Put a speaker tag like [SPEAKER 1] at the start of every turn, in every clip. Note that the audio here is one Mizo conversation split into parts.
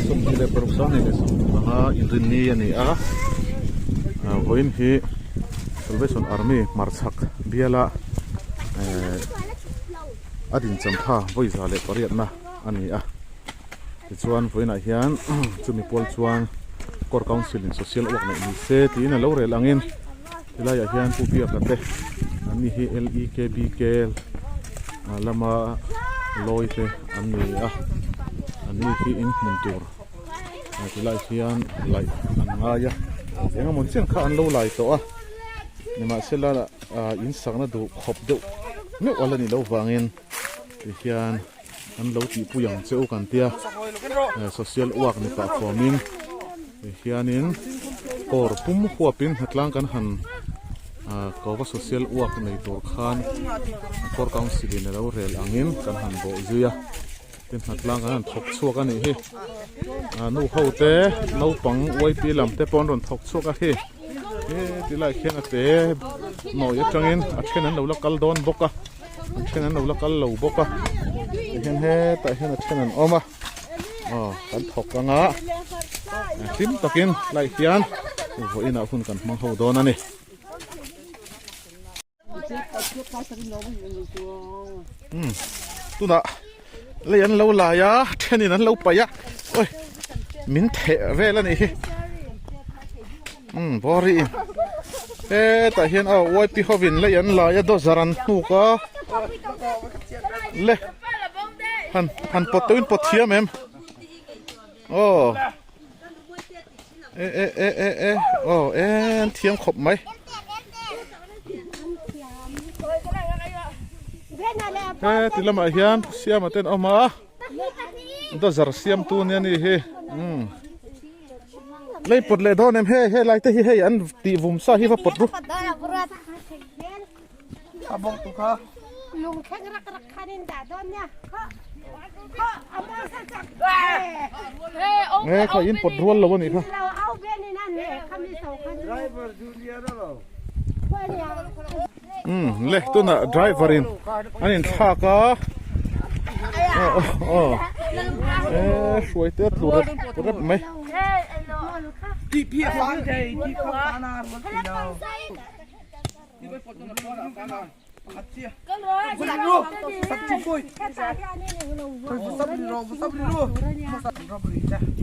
[SPEAKER 1] 26 25 inrinni a ni a vawiin hi Salvation Army hmarchhak biala ehh a dinchantha vawi 108na a ni a tichuan vawiinah hian chumi pawl chuan Core Council in Social Work neih ni se tiin a lo rel angin Helaiah hian Pu Biaka te an ni hi LEKBK lama lawi te an ni a, an ni hi in hmun tur tilaiah hian laih an ngai a, eng emaw chian kha an lo lai tawh a, nimahsela in sakna duh khawp deuh meuh a la nih loh vangin tihian an lo tihpui ang che u kan tia social work ni pah fawmin tihianin kawr pum huapin hnatlang kan han kova social work nei tur khan kawr council in alo rel angin kan han bawh zui a tin hnatlang kan han thawk chhuak a nih hi nu ho te naupang yp lam te pawh an rawn thawk chhuak a hi he tilai khian a te nawi atangin a then an lo la kal dawn bawk a. A then an lo la kal lo bawk a tihian hetah hian a then an awm a aw kan thawk ang a hlim takin tlaiah hian vawiinah hun kan hmang ho dawn a ni. Umm tunah lei an lo lai a thenin an lo paih a oi min theh vel a nih hi umm bawri in hetah hian aw yp hovin lei an lai a dawzar an hnuk a le han han pawt teuhin pawt thiam em aw e e e e e aw e an thiam khawp mai. He ti lamah hian siama te an awm a dawzar siamtu nia ni hi umm lei pawt leh dawn em hei helai te hi hei an tih vum sa hi va pawt ru. Nge kha in pawt rual lo a nih kha. Umm le tunah driver in an in thlak a aw aw e hruai te a tlu rep rep mai.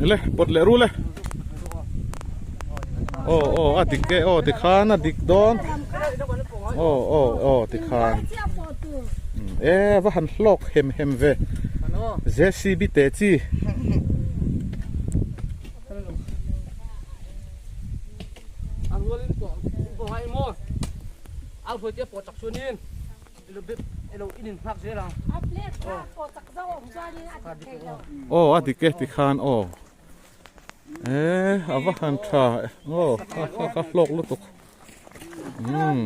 [SPEAKER 1] Le pawt leh ru le aw aw a dik e aw tikhan a dik dawn aw aw aw tikhan e va han hlawk hem hem ve JCB te chi. Aw a dik e tikhan aw eh a va han tha aw kha kha kha hlawk lutuk umm.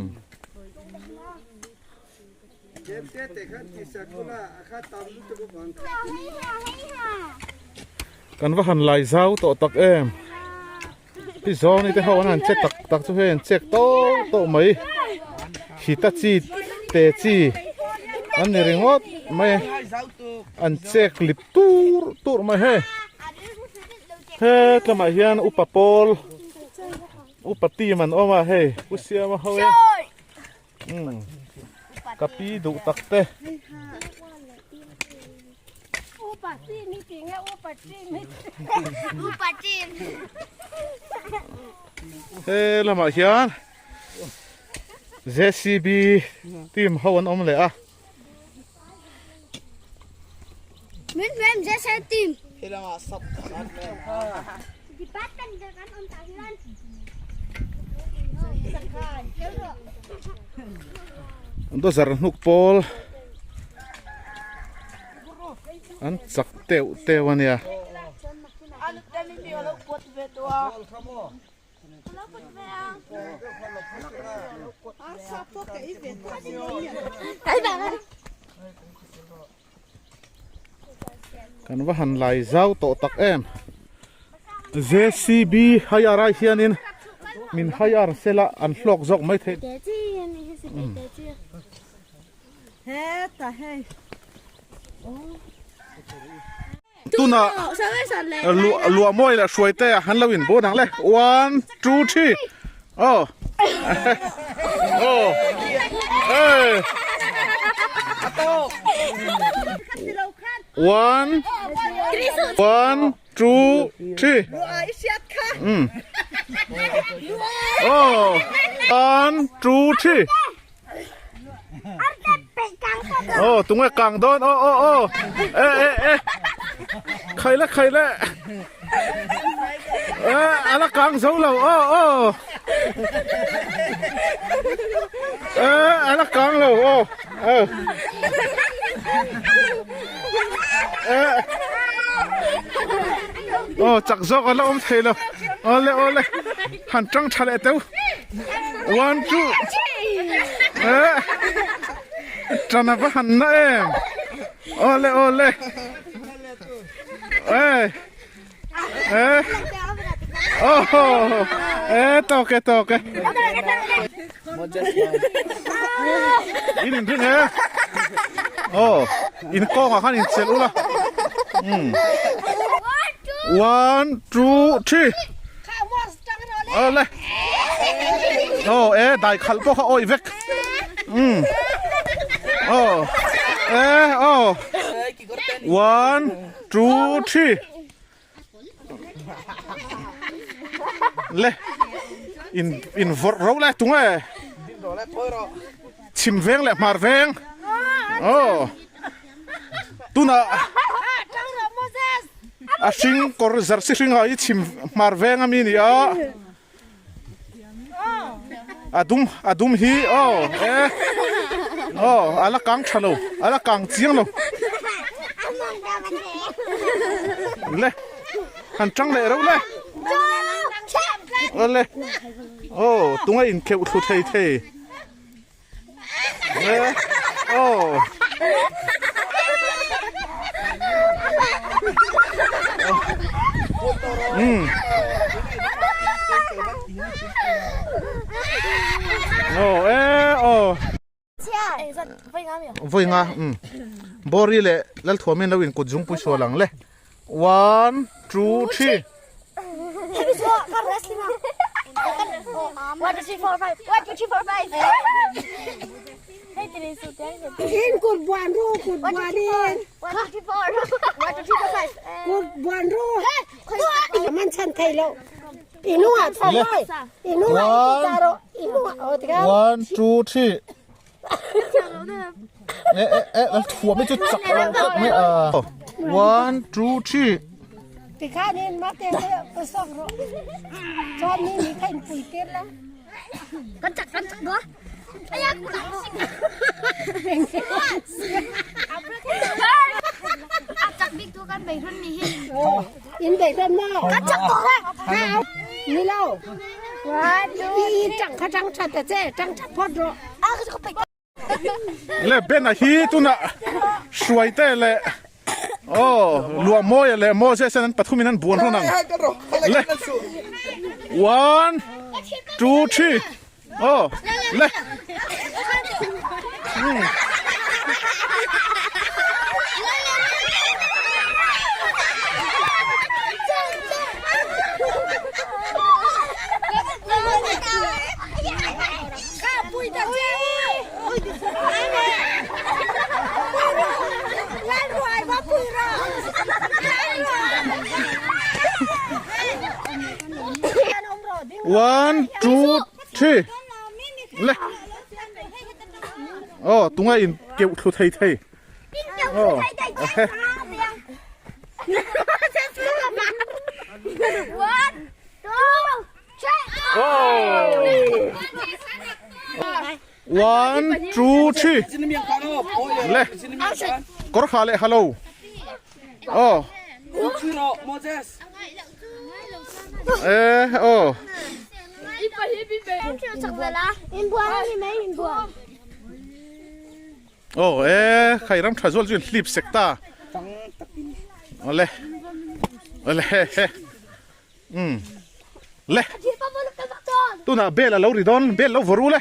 [SPEAKER 1] Kan va han lai zau tawh tak em. Ti zawng ni te ho an han che tak tak chu hei an chek tawh tawh mai hitachi te chi an ni ringawt mai an chek lip tur tur mai hei he tlamah hian upa pawl upa team an awm a hei pu siama ho e umm ka pi duh tak te. He lamah hian JCB team ho an awm leh a. Dawzar hnuk pawl an chak teuh teuh a nia. Kan va han lai zau tawh tak em. JCB hire ai hianin min hire sela an hlawk zawk mai thei. Tuna luah mawi leh hruai te a han lo in bun ang le. One, two, three. Oh. Oh. Hey. One, one, two, three. Mm. Oh. One, two, three. Oh, tunge kang dawn. Oh, oh, oh. Eh, eh, eh. Khai le, khai le. Eh, ala kang zo lo. Oh, oh. Eh, ala kang lo. Oh, oh. Eh. Oh, chak zawk ala awm thei lo. Ole, ole. Han tang tha leh teuh. One, two. Eh. Tana va han na em. Ole, ole. Eh. Eh. Oh. Eh, tawk e, tawk e. In in ring e. Oh, in kawngah khan in chelh ula. Um. One, two, three. Ole. Oh, e dai khalh pawh kha awih vek. Um. Oh. Eh, oh. One, two, three. Le. In in vawrh ro le tung e. Chhim veng leh hmar veng. Oh. Tunah a hring kawr jersey hring ah hi chhim hmar veng ami ni a a dum a dum hi aw e aw a la kang tha lo a la kang chiang lo le han tang leh reuh le le aw tunga inkheuh thlu thei thei. Oh. Mm. Oh, eh, oh. Voi nga, um. Bori le lal thuamin lo in kut zung pui sual ang le. One, two, three.
[SPEAKER 2] One, two, three, four, five. One, two, three, four, five.
[SPEAKER 3] In kut buan ru kut buan in.
[SPEAKER 2] One, two, three, four. One, two, three, four, five.
[SPEAKER 3] Kut buan ru. Man chan thei lo. Inunga thoi. Inunga taro. Inunga o tika.
[SPEAKER 1] One, two, three. Eh eh eh lal thuam hi chu chak lo tlat mai a. One two three.
[SPEAKER 3] Tikhanin mate pasok ro. Chuan ni ni kha in pui tir la.
[SPEAKER 2] Kan chak kan chak do. Aya ku la. A chak bik tu kan bei run ni hi.
[SPEAKER 3] In bei run maw?
[SPEAKER 2] Kan chak tawh la.
[SPEAKER 3] Ni lo. I tang kha tang that ta che tang that phawt rawh.
[SPEAKER 1] Le Ben a hi tunah hruai te leh aw Luahmawia leh Moses an pathum in an buan hlawn ang le one two three aw le One, two, three. Le. Oh, tunga in keuh thlu thei thei. Oh.
[SPEAKER 2] One, two,
[SPEAKER 1] Oh. One, two, three. Le. Kor kha le hello. Oh. Eh, oh. Oh, eh, khai ram tha zual chu hlip sek ta. Ole. Ole. Um. Le. Tuna bel a lo ri dawn, bel lo vaw ru le.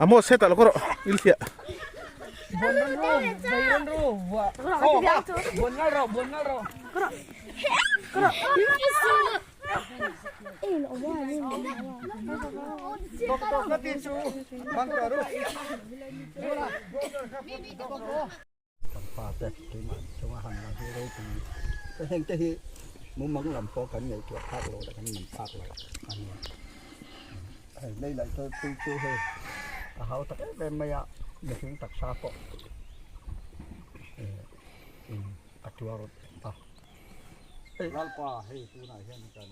[SPEAKER 1] Amos hetah lo kawr rawh il thiah.
[SPEAKER 4] Kan fate keimah chunga han lang hi ropui ka heng te hi mumang lam pawh kan ngaihtuah phak lo leh kan man phak lo a ni a. Hei lei laih te pui chu hei a hau tak em em mai a, mihring taksa pawh in a tuar a. Lalpa hei tunah hian kan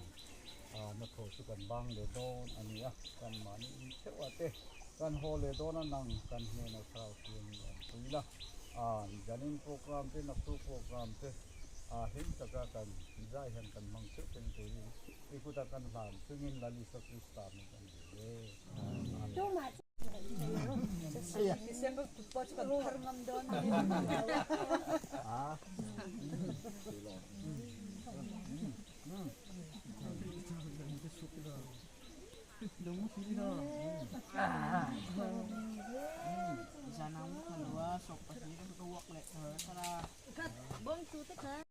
[SPEAKER 4] hnathawh chu kan bang leh dawn a ni a, kan mahni in theuh a te kan haw leh dawn a nang kan hnena thlarau thiam in awm pui la, zanin program te naktuk program te hlim taka kan zai hian kan hmang theuh teng turin i kuta kan hlan chungin Lal Isua Krista min kan dil e. Amen.